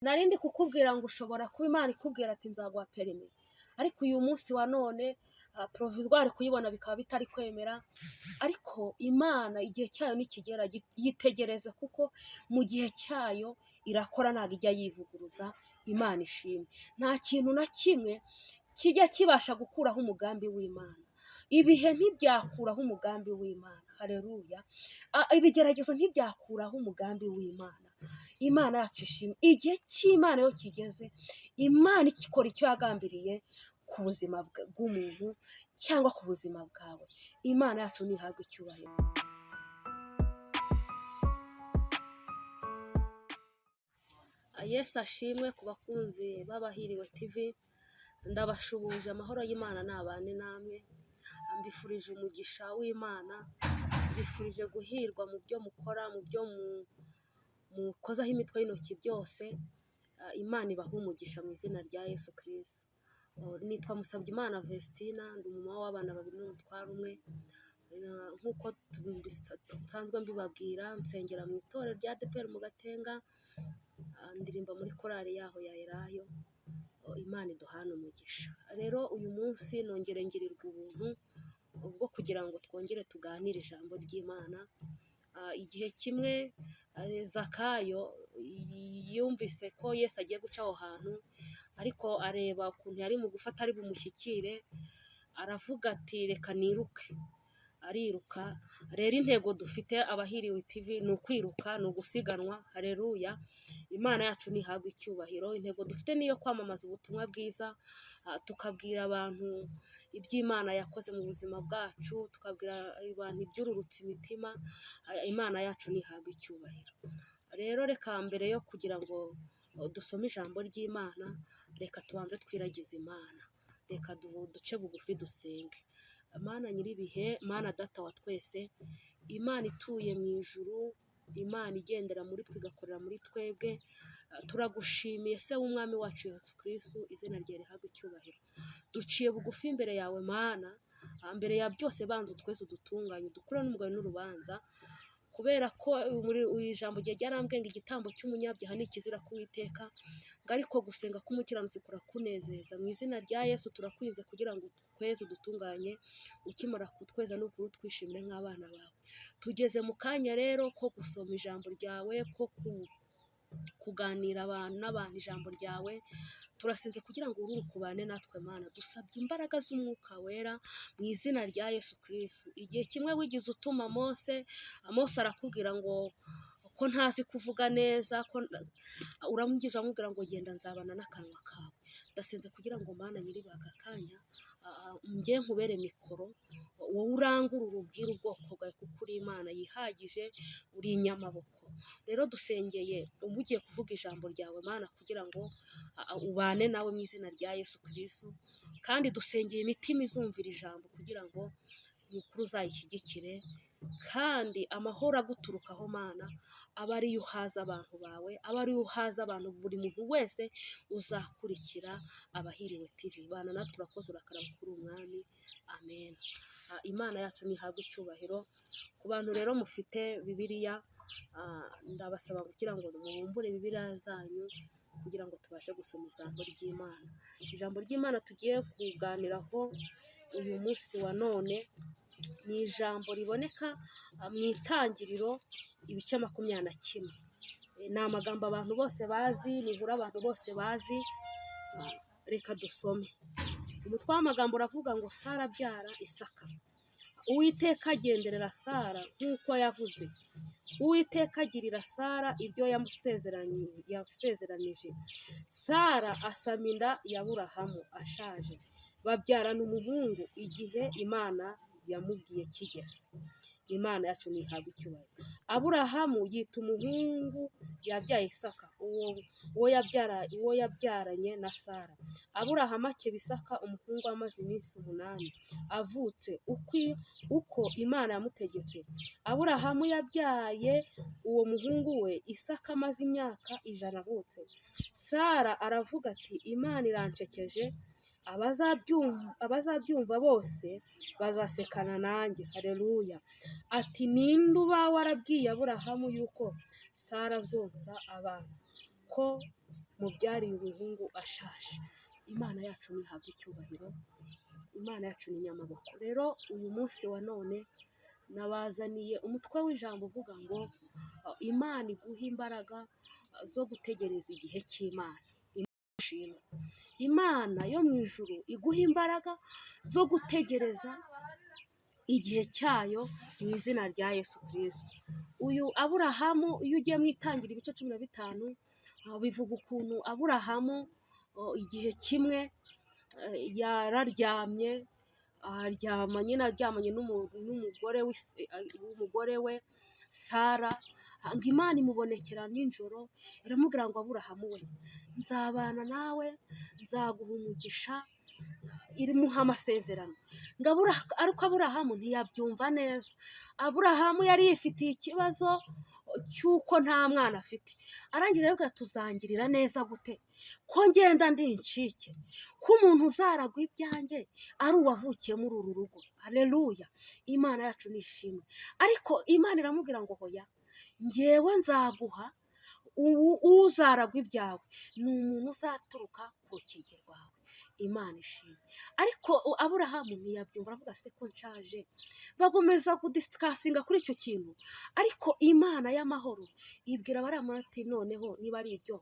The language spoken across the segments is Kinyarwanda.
Nari ndi kukubwira ngo ushobora kuba Imana ikubwira ati nzaguha perimi, ariko uyu munsi wa none provisoire kuyibona bikaba bitari kwemera, ariko Imana igihe cyayo nikigera yitegereze, kuko mu gihe cyayo irakora, ntabwo ijya yivuguruza. Imana ishimwe. Nta kintu na kimwe kijya kibasha gukuraho umugambi w'Imana. Ibihe ntibyakuraho umugambi w'Imana. Haleluya. Ibigeragezo ntibyakuraho umugambi w'Imana. Imana yacu ishimwe. Igihe cy'Imana iyo kigeze, Imana ikora icyo yagambiriye ku buzima bw'umuntu cyangwa ku buzima bwawe. Imana yacu ntihabwe icyubahiro. Yesu ashimwe ku bakunzi b'Abahiriwe TV, ndabashuhuje, amahoro y'Imana nabane namwe, mbifurije umugisha w'Imana, mbifurije guhirwa mu byo mukora, mu byo mukozaho imitwe y'intoki byose. Imana ibahe umugisha mu izina rya Yesu Kristo. Nitwa Musabyimana Vestina, ndi umumama w'abana babiri n'umutware umwe. Nk'uko nsanzwe mbibabwira, nsengera mu itorero rya ADEPR mu Gatenga, ndirimba muri korali yaho ya Elayo. Imana iduhane umugisha. Rero uyu munsi nongere ngirirwa ubuntu bwo kugira ngo twongere tuganire ijambo ry'Imana. Igihe kimwe Zakayo yumvise ko Yesu agiye guca aho hantu, ariko areba ukuntu yari mugufi atari bumushyikire, aravuga ati reka niruke. Ariruka. Rero intego dufite Abahiriwe TV ni ukwiruka, ni ugusiganwa. Haleluya. Imana yacu ntihabwe icyubahiro. Intego dufite niyo kwamamaza ubutumwa bwiza, tukabwira abantu iby'Imana yakoze mu buzima bwacu, tukabwira abantu ibyururutse imitima. Imana yacu ntihabwe icyubahiro. Rero reka mbere yo kugira ngo dusome ijambo ry'Imana, reka tubanze twiragize Imana. Reka duce bugufi dusenge. Mana nyir'ibihe, Mana data wa twese, Imana ituye mu ijuru, Imana igendera muri twe igakorera muri twebwe, turagushimiye se w'umwami wacu Yesu Kristo, izina rye rihabwe icyubahiro. Duciye bugufi imbere yawe Mana, mbere ya byose banza utwese udutunganye, udukure n'umugani n'urubanza, kubera ko muri ijambo rye ryarambwiye ngo igitambo cy'umunyabyaha ni ikizira ku Uwiteka, ngo ariko gusenga k'umukiranutsi kurakunezeza. Mu izina rya Yesu turakwize kugira ngo tweze udutunganye, ukimara kutweza n'ukuri twishimire nk'abana bawe. Tugeze mu kanya rero ko gusoma ijambo ryawe, ko kuganira abantu n'abantu ijambo ryawe. Turasenze kugira ngo ururuke ubane natwe Mana. Dusabye imbaraga z'umwuka wera mu izina rya Yesu Kristo. Igihe kimwe wigize utuma Mose, Mose arakubwira ngo ko ntazi kuvuga neza, ko uramugize uramubwira ngo genda nzabana n'akanwa kawe. Ndasenze kugira ngo Mana nyiribaga akanya njye nkubere mikoro, wowe urangurure ubwire ubwoko bwawe, kuko uri Imana yihagije, uri inyamaboko. Rero dusengeye ugiye kuvuga ijambo ryawe Mana, kugira ngo ubane nawe mu izina rya Yesu Kristo, kandi dusengeye imitima izumvira ijambo kugira ngo ukuri uzayishyigikire, kandi amahoro aguturukaho Mana aba ariyo uhaza abantu bawe, aba ariyo uhaza abantu, buri muntu wese uzakurikira Abahiriwe TV. Bana natwe, urakoze, urakaraba kuri umwami. Amen. Imana yacu ntihabwe icyubahiro. Ku bantu rero mufite Bibiliya, ndabasaba kugira ngo mubumbure Bibiliya zanyu kugira ngo tubashe gusoma ijambo ry'Imana. Ijambo ry'Imana tugiye kuganiraho uyu munsi wa none ni ijambo riboneka mu Itangiriro ibice 21. Ni amagambo abantu bose bazi, ni inkuru abantu bose bazi. Reka dusome. Umutwe w'amagambo uravuga ngo Sara abyara Isaka. Uwiteka agenderera Sara nk'uko yavuze. Uwiteka agirira Sara ibyo yasezeranije. Sara asama inda ya Aburahamu ashaje, babyarana umuhungu igihe Imana yamubwiye kigeze. Imana yacu ntihabwe icyubahiro. Aburahamu yita umuhungu yabyaye Isaka, uwo yabyaranye na Sara. Aburahamu akeba Isaka umuhungu amaze iminsi 8 avutse, uko Imana yamutegetse. Aburahamu yabyaye uwo muhungu we Isaka amaze imyaka 100 avutse. Sara aravuga ati Imana iranshekeje, abazabyumva bose bazasekana nanjye. Haleluya. Ati ninde uba warabwiye Aburahamu yuko Sara azonsa abana, ko Mubyariye umuhungu ashaje. Imana yacu ntihabwe icyubahiro, Imana yacu ni inyamaboko. Rero uyu munsi wa none nabazaniye umutwe w'ijambo uvuga ngo Imana iguha imbaraga zo gutegereza igihe cy'Imana. Ishimwe. Imana yo mu ijuru iguha imbaraga zo gutegereza igihe cyayo mu izina rya Yesu Kristo. Uyu Aburahamu, iyo ugiye mu Itangira ibice 15, bivuga ukuntu Aburahamu igihe kimwe yararyamye, aryama nyine aryamanye n'umugore we Sara, ngo Imana imubonekera nijoro iramubwira ngo: "Aburahamu we, nzabana nawe, nzaguha umugisha." Irimuha amasezerano. Ngo ariko Aburahamu ntiyabyumva neza. Aburahamu yari yifitiye ikibazo cy'uko nta mwana afite. Arangije aravuga: "Tuzangirira neza gute ko ngenda ndi incike, ko umuntu uzaragwa ibyanjye ari uwavukiye muri uru rugo?" Haleluya, Imana yacu ni ishimwe. Ariko Imana iramubwira ngo: "Hoya, ngewe nzaguha uzaragwa ibyawe ni umuntu uzaturuka ku rukingi rwawe." Imana ishimwe. Ariko Aburahamu ntiyabyumva, aravuga: "Se ko nshaje?" Bagomeza kudiscussinga kuri icyo kintu, ariko Imana y'amahoro ibwira Aburahamu ati: "Noneho niba ari ibyo,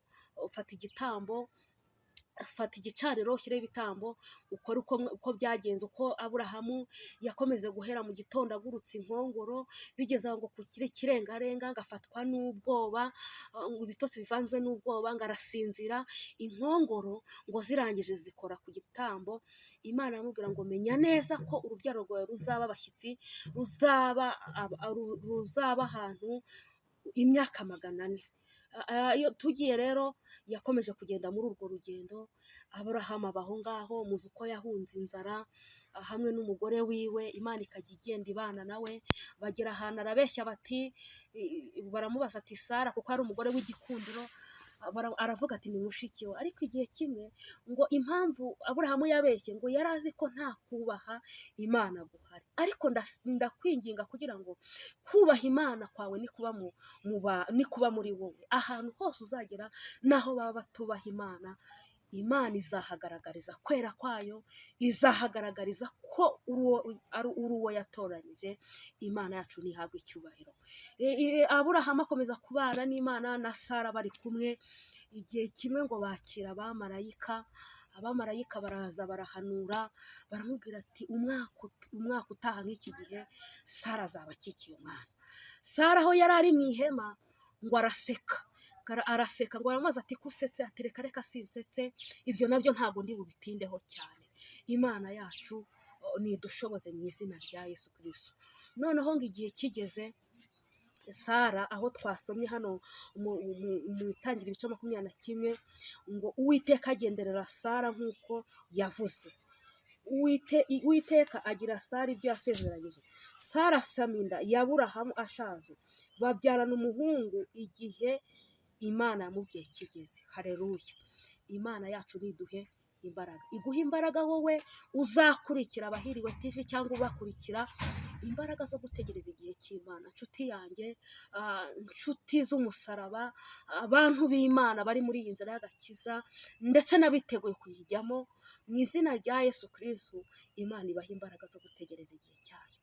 fata igitambo, fata igicaniro, ushyireho ibitambo, ukore uko byagenze." Uko Aburahamu yakomeze guhera mu gitondo agurutse inkongoro, bigeze aho ngo ku kirengarenga agafatwa n'ubwoba, ngo ibitotsi bivanze n'ubwoba, ngo arasinzira, inkongoro ngo zirangije zikora ku gitambo. Imana iramubwira ngo: "Menya neza ko urubyaro rwawe ruzaba abashyitsi, ruzaba ahantu imyaka 400." Iyo tugiye rero, yakomeje kugenda muri urwo rugendo. Aburahamu aba aho ngaho, muzi uko yahunze inzara hamwe n'umugore wiwe, Imana ikajya igenda ibana nawe. Bagera ahantu arabeshya, bati, baramubaza ati: "Sara?" Kuko ari umugore w'igikundiro, aravuga ati: "Ni mushiki we." Ariko igihe kimwe ngo impamvu Aburahamu yabeshye, ngo yari azi ko nta kubaha Imana guhari. Ariko ndakwinginga kugira ngo kubaha Imana kwawe ni kuba muri wowe ahantu hose uzagera, naho baba batubaha Imana, Imana izahagaragariza kwera kwayo, izahagaragariza ko ari uwo yatoranyije. Imana yacu ntihabwe icyubahiro. Aburahamu akomeza kubana n'Imana na Sara bari kumwe. Igihe kimwe ngo bakira abamarayika, abamarayika baraza barahanura, baramubwira ati: "Umwaka utaha nk'iki gihe Sara azaba akikiye umwana." Sara aho yari ari mu ihema ngo araseka, araseka, ngo aramubaza ati: "Ko usetse?" Ati: "Reka reka, sinsetse." Ibyo nabyo ntabwo ndi bubitindeho cyane. Imana yacu nidushoboze mu izina rya Yesu Kristo. Noneho ngo igihe kigeze, Sara, aho twasomye hano mu Itangira ibice 21, ngo Uwiteka agenderera Sara nk'uko yavuze. Uwiteka agira Sara ibyo yasezeranyije. Sara asama inda ya Aburahamu ashaje, babyarana umuhungu igihe Imana yamubwiye kigeze. Hareruya, Imana yacu niduhe imbaraga, iguha imbaraga wowe uzakurikira Abahiriwe TV cyangwa ubakurikira, imbaraga zo gutegereza igihe cy'Imana. Nshuti yanjye, nshuti z'umusaraba, abantu b'Imana bari muri iyi nzira y'agakiza ndetse n'abiteguye kuyijyamo, mu izina rya Yesu Kristo, Imana ibaha imbaraga zo gutegereza igihe cyayo.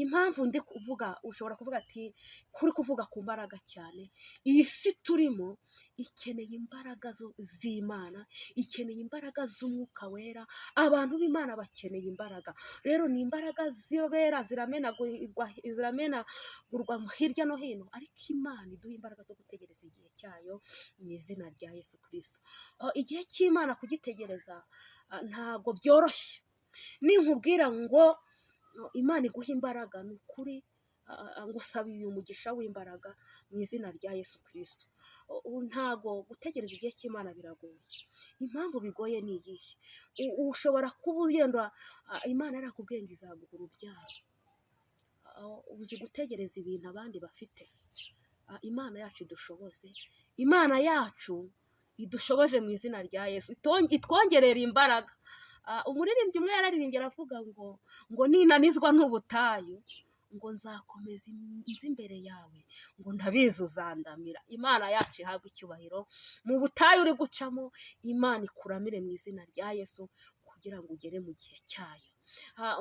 Impamvu ndi kuvuga, ushobora kuvuga ati: "Kuri kuvuga ku mbaraga cyane." Iyi si turimo ikeneye imbaraga z'Imana, ikeneye imbaraga z'Umwuka Wera. Abantu b'Imana bakeneye imbaraga. Rero ni imbaraga zibera ziramenagurwa hirya no hino, ariko Imana iduha imbaraga zo gutegereza igihe cyayo mu izina rya Yesu Kristo. Igihe cy'Imana kugitegereza ntabwo byoroshye. Ninkubwira ngo Imana iguha imbaraga, ni ukuri ngusabiye uyu mugisha w'imbaraga mu izina rya Yesu Kristo. Ntago gutegereza igihe cy'Imana biragoye. Impamvu bigoye ni iyihe? Ushobora kuba ugenda, Imana yarakubwiye ngo izaguha urubyaro. Uzi gutegereza ibintu abandi bafite? Imana yacu idushoboze, Imana yacu idushoboze mu izina rya Yesu, itwongerera imbaraga. Umuririmbyi umwe yararirimbye aravuga ngo ninanizwa n'ubutayu. Ngo nzakomeza inzu imbere yawe, ngo ndabizi uzandamira. Imana yacu ihabwe icyubahiro. Mu butayu uri gucamo, Imana ikuramire mu izina rya Yesu kugira ngo ugere mu gihe cyayo.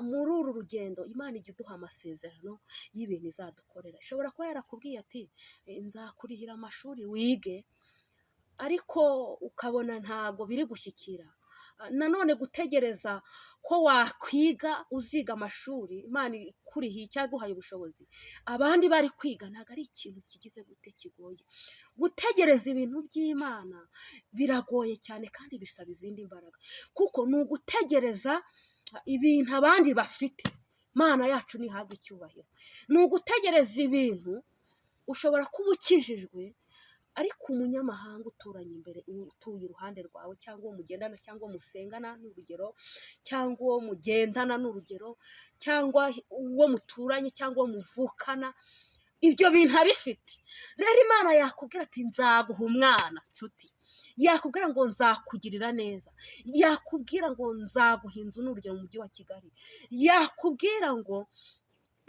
Muri uru rugendo Imana ijya iduha amasezerano y'ibintu izadukorera. Ishobora kuba yarakubwiye ati nzakurihira amashuri wige, ariko ukabona ntabwo biri gushyikira. Nanone gutegereza ko wakwiga, uziga amashuri Imana ikurihiye cyangwa iguhaye ubushobozi, abandi bari kwiga, ntabwo ari ikintu kigize gute kigoye. Gutegereza ibintu by'Imana biragoye cyane kandi bisaba izindi mbaraga, kuko ni ugutegereza ibintu abandi bafite. Imana yacu ntihabwe icyubahiro. Ni ugutegereza ibintu. Ushobora kuba ukijijwe, ariko umunyamahanga uturanye imbere, utuye iruhande rwawe, cyangwa uwo mugendana, cyangwa uwo musengana ni urugero, cyangwa uwo mugendana ni urugero, cyangwa uwo muturanye, cyangwa uwo muvukana, ibyo bintu abifite. Rero Imana yakubwira ati nzaguha umwana, nshuti. Yakubwira ngo nzakugirira neza, yakubwira ngo nzaguha inzu ni urugero mu mujyi wa Kigali, yakubwira ngo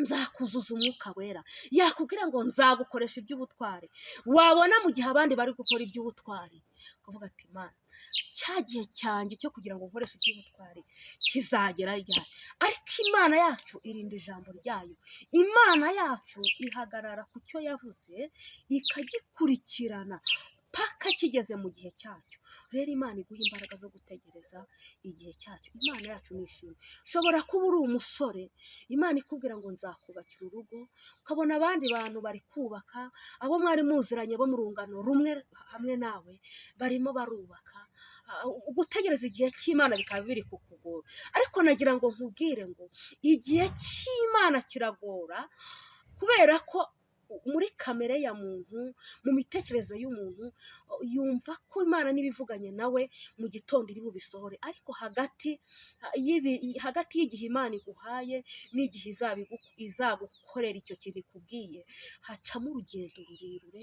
nzakuzuza umwuka wera, yakubwira ngo nzagukoresha iby'ubutwari. Wabona mu gihe abandi bari gukora iby'ubutwari, ukavuga ati Mana, cya gihe cyanjye cyo kugira ngo nkoreshe iby'ubutwari kizagera ryari? Ariko Imana yacu irinda ijambo ryayo. Imana yacu ihagarara ku cyo yavuze ikagikurikirana paka kigeze mu gihe cyacyo. Rero Imana iguha imbaraga zo gutegereza igihe cyacyo. Imana yacu ni ishimwe. Ushobora kuba uri umusore, Imana ikubwira ngo nzakubakira urugo, ukabona abandi bantu bari kubaka, abo mwari muziranye bo mu rungano rumwe hamwe nawe barimo barubaka. Gutegereza igihe cy'Imana bikaba biri kukugora. Ariko nagira ngo nkubwire ngo igihe cy'Imana kiragora, kubera ko muri kamere ya muntu, mu mitekerereze y'umuntu, yumva ko Imana niba ivuganye nawe mu gitondo iri bubisohore, ariko hagati y'igihe Imana iguhaye n'igihe izagukorera icyo kintu ikubwiye, hacamo urugendo rurerure,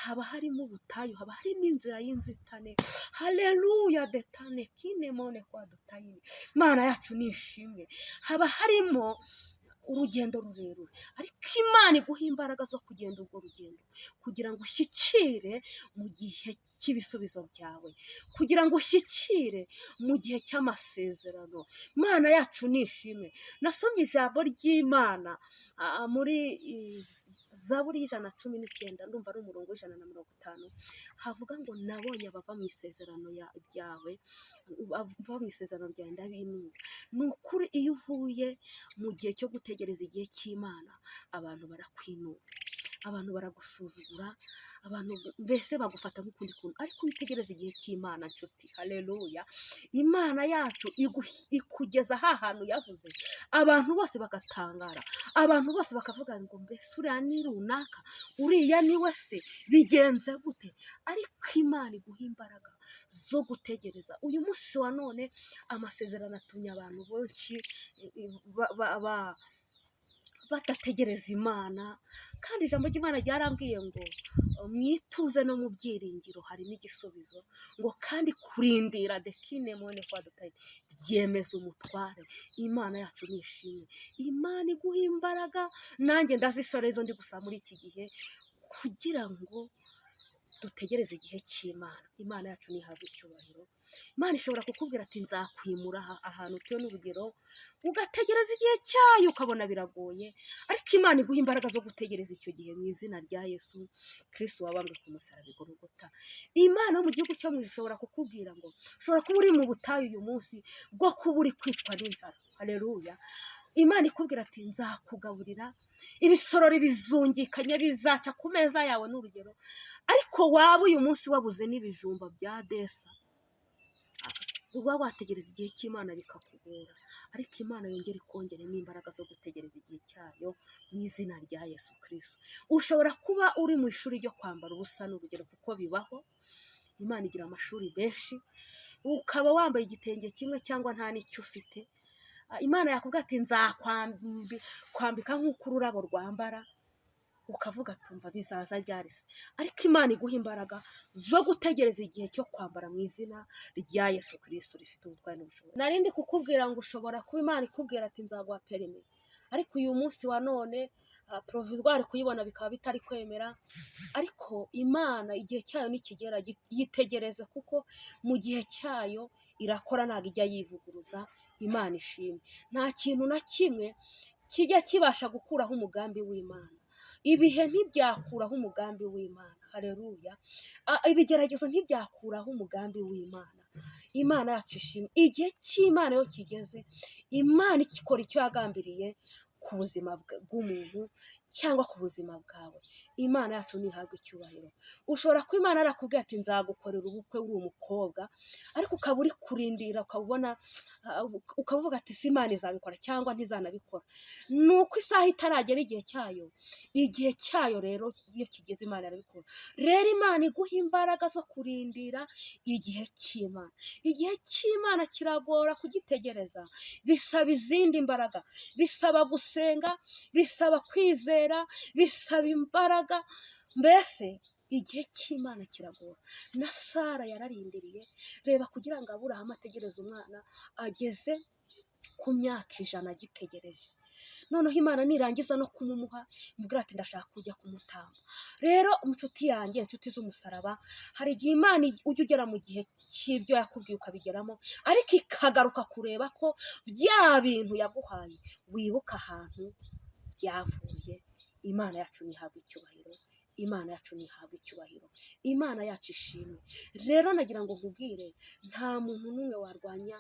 haba harimo ubutayu, haba harimo inzira y'inzitane. Haleluya detane kinemone kwa dutayini. Imana yacu ni ishimwe. Haba harimo urugendo rurerure, ariko Imana iguha imbaraga zo kugenda urwo rugendo kugira ngo ushyikire mu gihe cy'ibisubizo byawe, kugira ngo ushyikire mu gihe cy'amasezerano. Imana yacu ni ishimwe. Nasomye ijambo ry'Imana muri Zaburi 119, ndumva ari umurongo 150, havuga ngo nabonye abava mu isezerano ryawe, bava mu isezerano ryawe ndabinura. Ni ukuri iyo uvuye mu gihe cyo gutegereza igihe cy'Imana, abantu barakwinuba, abantu baragusuzugura, abantu mbese bagufata nk'ukundi kuntu. Ariko iyo utegereza igihe cy'Imana, nshuti, haleluya, Imana yacu ikugeza ha hantu yavuze, abantu bose bagatangara, abantu bose bakavuga ngo mbese uriya ni runaka, uriya ni we se, bigenze gute? Ariko Imana iguha imbaraga zo gutegereza. Uyu munsi wa none amasezerano atumye abantu benshi badategereza Imana, kandi ijambo ry'Imana ryarambwiye ngo mwituze no mu byiringiro harimo igisubizo, ngo kandi kurindira dekine mone kwa dutayi byemeza umutware. Imana yacu ni ishimwe. Imana iguha imbaraga. Nanjye ndazisora izo ndi gusa muri iki gihe kugira ngo dutegereze igihe cy'Imana. Imana yacu ntihabwe icyubahiro. Imana ishobora kukubwira ati nzakwimura ahantu utuye n'urugero, ugategereza igihe cyayo ukabona biragoye, ariko Imana iguha imbaraga zo gutegereza icyo gihe mu izina rya Yesu Kristo wabambwe ku musaraba i Golgotha. Imana yo mu gihugu cyo mu ijuru ishobora kukubwira ngo ushobora kuba uri mu butayu uyu munsi bwo kuba uri kwicwa n'inzara. Haleluya. Imana ikubwira ati nzakugaburira, ibisorori bizungikanye bizaca ku meza yawe n'urugero, ariko waba uyu munsi wabuze n'ibijumba bya desa, uba wategereza igihe cy'Imana bikakugora, ariko Imana yongera ikongeremo imbaraga zo gutegereza igihe cyayo mu izina rya Yesu Kristo. Ushobora kuba uri mu ishuri ryo kwambara ubusa n'urugero, kuko bibaho, Imana igira amashuri menshi, ukaba wambaye igitenge kimwe cyangwa nta n'icyo ufite. Imana yakubwira ati nzakwambika nk'uko ururabo rwambara, ukavuga tumva bizaza ryari se? Ariko Imana iguha imbaraga zo gutegereza igihe cyo kwambara mu izina rya Yesu Kristo rifite ubutwari n'ubushobozi. Narindi kukubwira ngo ushobora kuba Imana ikubwira ati nzaguha perime, Ariko uyu munsi wa none provisoire kuyibona bikaba bitari kwemera. Ariko Imana igihe cyayo nikigera yitegereze, kuko mu gihe cyayo irakora, ntabwo ijya yivuguruza. Imana ishimwe. Nta kintu na kimwe kijya kibasha gukuraho umugambi w'Imana. Ibihe ntibyakuraho umugambi w'Imana. Hareruya! Ibigeragezo ntibyakuraho umugambi w'Imana. Imana yacu ishimwe. Igihe cy'Imana iyo kigeze, Imana ikora icyo yagambiriye ku buzima bw'umuntu cyangwa ku buzima bwawe. Imana yacu ntihabwe icyubahiro. Ushobora kuba Imana yarakubwiye ati nzagukorera ubukwe uri umukobwa, ariko ukaba uri kurindira, ukaba ubona, ukavuga ati si Imana izabikora cyangwa ntizanabikora. Ni uko isaha itaragera igihe cyayo. Igihe cyayo rero iyo kigeze, Imana irabikora. Rero Imana iguha imbaraga zo kurindira igihe cy'Imana. Igihe cy'Imana kiragora kugitegereza, bisaba izindi mbaraga, bisaba gusenga, bisaba kwizera, bisaba imbaraga. Mbese igihe cy'Imana kiragora. Na Sara yararindiriye. Reba, kugira ngo Aburahamu ategereze umwana ageze ku myaka 100 agitegereje. Noneho Imana nirangiza no kumumuha, imubwira ati ndashaka kujya kumutamba. Rero inshuti yanjye, inshuti z'umusaraba, hari igihe Imana ujya ugera mu gihe cy'ibyo yakubwiye ukabigeramo, ariko ikagaruka kureba ko bya bintu yaguhaye wibuka ahantu byavuye. Imana yacu ntihabwe icyubahiro. Imana yacu ntihabwe icyubahiro. Imana yacu ishimwe. Rero nagira ngo nkubwire, nta muntu n'umwe warwanya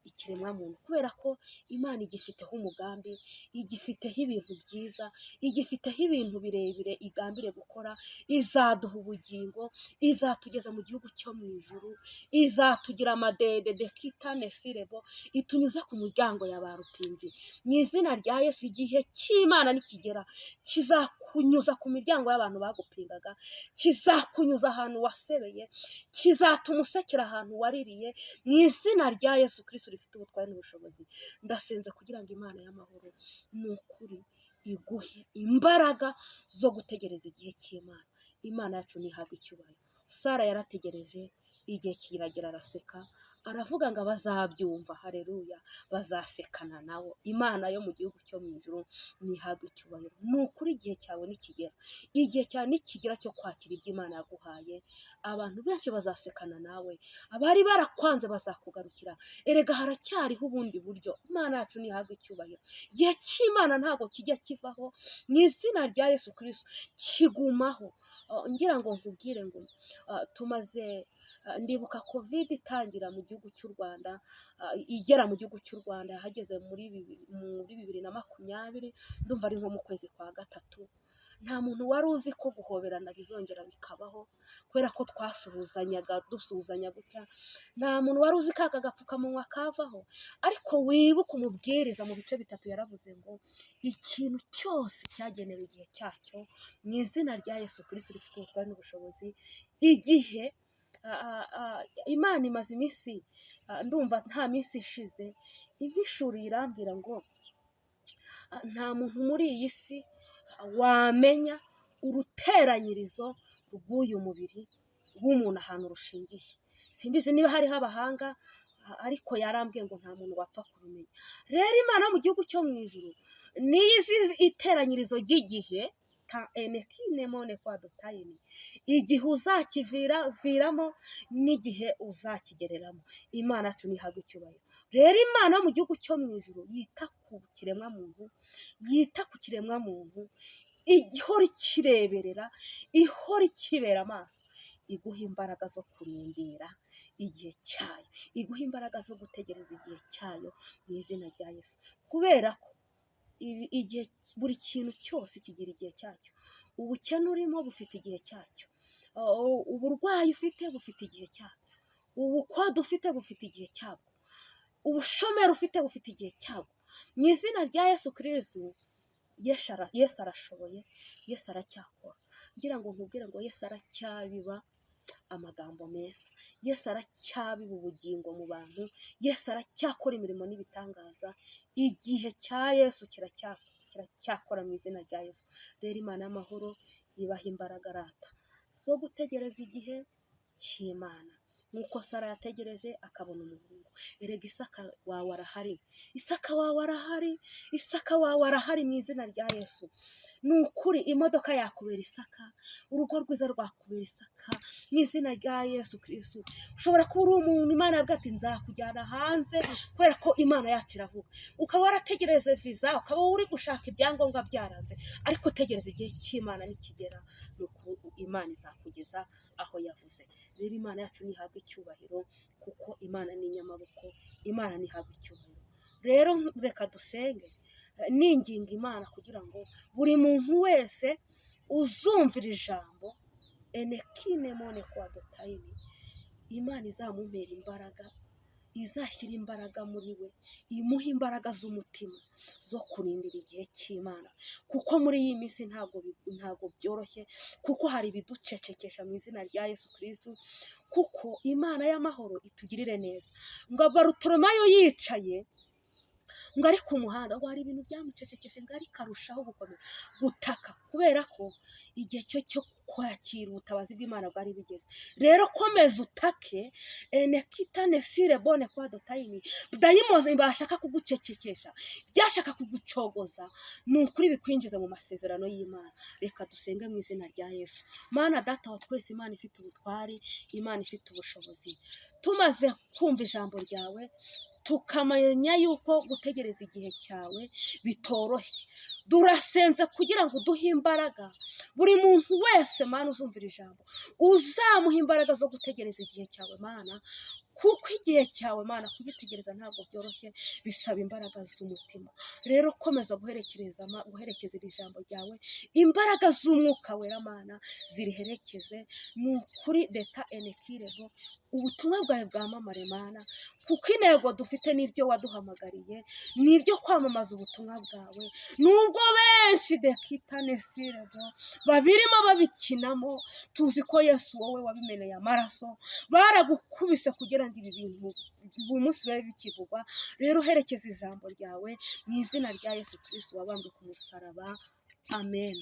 ikiremwamuntu, kubera ko Imana igifiteho umugambi, igifiteho ibintu byiza, igifiteho ibintu birebire igambiriye gukora. Izaduha ubugingo, izatugeza mu gihugu cyo mu ijuru, izatugira amadede dekitane sirebo, itunyuze ku muryango ya ba rupinzi. Mu izina rya Yesu, igihe cy'Imana nikigera kizakunyuza ku miryango y'abantu bagupingaga, kizakunyuza ahantu wasebeye, kizatuma usekera ahantu waririye. Mu izina rya Yesu Kristo rifite ubutware n'ubushobozi, ndasenze kugira ngo Imana y'amahoro ni ukuri iguhe imbaraga zo gutegereza igihe cy'Imana. Imana yacu ntihabwe icyubahiro. Sara yarategereje, igihe kiragera araseka, aravuga ngo abazabyumva, hareruya, bazasekana nabo. Imana yo mu gihugu cyo mu ijuru ntihabwe icyubahiro. Ni ukuri igihe cyawe nikigera, igihe cyawe nikigera cyo kwakira ibyo Imana yaguhaye, abantu benshi bazasekana nawe, abari barakwanze bazakugarukira. Erega haracyariho ubundi buryo. Imana yacu ntihabwe icyubahiro. Igihe cy'Imana ntabwo kijya kivaho. Mu izina rya Yesu Kristo kigumaho. Ngira ngo nkubwire ngo tumaze, ndibuka Covid itangira mu gihugu cy'u Rwanda, igera mu gihugu cy'u Rwanda hageze muri 2020, ndumva ari nko mu kwezi kwa gatatu. Nta muntu wari uzi ko guhoberana bizongera bikabaho, kubera ko twasuhuzanyaga dusuhuzanya gutya. Nta muntu wari uzi ko aka gapfukamunwa kavaho. Ariko wibuke umubwiriza mu bice 3 yaravuze ngo ikintu cyose cyagenewe igihe cyacyo. Mu izina rya Yesu Kristo rifite ubutware n'ubushobozi, igihe Imana imaze iminsi, ndumva nta minsi ishize impishuriye irambwira ngo nta muntu muri iyi si wamenya uruteranyirizo rw'uyu mubiri w'umuntu ahantu rushingiye. Simbizi niba hariho abahanga, ariko yarambwiye ngo nta muntu wapfa kubimenya. Rero Imana yo mu gihugu cyo mu ijuru niyo izi iteranyirizo ry'igihe ta enekinemone kwa dotayini, igihe uzakiviramo n'igihe uzakigereramo. Imana yacu ntihabwe icyubahiro. Rero Imana yo mu gihugu cyo mu ijuru yita ku kiremwamuntu, yita ku kiremwamuntu, ihora ikireberera, ihora ikibera amaso, iguha imbaraga zo kurindira igihe cyayo, iguha imbaraga zo gutegereza igihe cyayo mu izina rya Yesu. Kubera ko igihe, buri kintu cyose kigira igihe cyacyo. Ubukene urimo bufite igihe cyacyo, uburwayi ufite bufite igihe cyabwo, ubukode ufite bufite igihe cyabwo, ubushomeri ufite bufite igihe cyabwo. Mu izina rya Yesu Kristo, Yesu arashoboye, Yesu aracyakora. Ngira ngo nkubwire ngo Yesu aracyabiba amagambo meza, Yesu aracyabiba ubugingo mu bantu, Yesu aracyakora imirimo n'ibitangaza. Igihe cya Yesu kiracyakora mu izina rya Yesu. Rero Imana y'amahoro ibaha imbaraga rata zo gutegereza igihe cy'Imana. Nk'uko Sara yategereje akabona umuhungu. Erega Isaka wawe arahari, Isaka wawe arahari, Isaka wawe arahari mu izina rya Yesu. Ni ukuri imodoka yakubera Isaka, urugo rwiza rwakubera Isaka mu izina rya Yesu Kirisitu. Ushobora kuba uri umuntu Imana yavuga ati nzakujyana hanze, kubera ko Imana yacu iravuga. Ukaba warategereje viza, ukaba uri gushaka ibyangombwa byaranze, ariko tegereza igihe cy'Imana nikigera, ni uku Imana izakugeza aho yavuze. Rero Imana yacu ntihabwe icyubahiro, kuko Imana ni inyamaboko, Imana ntihabwe icyubahiro. Rero reka dusenge, ninginga Imana kugira ngo buri muntu wese uzumvira ijambo enekine mone kwa dotayini, Imana izamumpera imbaraga, izashyira imbaraga muri we, imuhe imbaraga z'umutima zo kurindira igihe cy'Imana, kuko muri iyi minsi ntabwo byoroshye, kuko hari ibiducecekesha mu izina rya Yesu Kirisitu, kuko Imana y'amahoro itugirire neza. Ngo Barutolomayo yicaye ngo ari ku muhanda, ngo hari ibintu byamucecekeshe, ngo ariko arushaho gukomera gutaka, kubera ko igihe cyo cyo kwakira ubutabazi bw'Imana bwari bugeze. Rero komeza utake, enekitane sire bone kwa dotayini, dayimozi bashaka kugucecekesha, byashaka kugucogoza, ni ukuri bikwinjiza mu masezerano y'Imana. Reka dusenge mu izina rya Yesu. Mana Data wa twese, Imana ifite ubutwari, Imana ifite ubushobozi, tumaze kumva ijambo ryawe, tukamenya yuko gutegereza igihe cyawe bitoroshye. Turasenze kugira ngo uduhe imbaraga, buri muntu wese Mana uzumvira ijambo, uzamuha imbaraga zo gutegereza igihe cyawe Mana, kuko igihe cyawe Mana kugitegereza ntabwo byoroshye, bisaba imbaraga z'umutima. Rero komeza guherekeza iri jambo ryawe, imbaraga z'umwuka wera Mana ziriherekeze. Ni ukuri leta enekirego, ubutumwa bwawe bwamamare Mana, kuko intego dufite n'ibyo waduhamagariye, n'ibyo kwamamaza ubutumwa bwawe, nubwo benshi dekitane sirego babirimo babikinamo, tuzi ko Yesu wowe wabimeneye amaraso, baragukubise kugira ngo ibi bintu uyu munsi bibe bikivugwa. Rero herekeza ijambo ryawe mu izina rya Yesu Kirisitu wabambwe ku musaraba. Amen.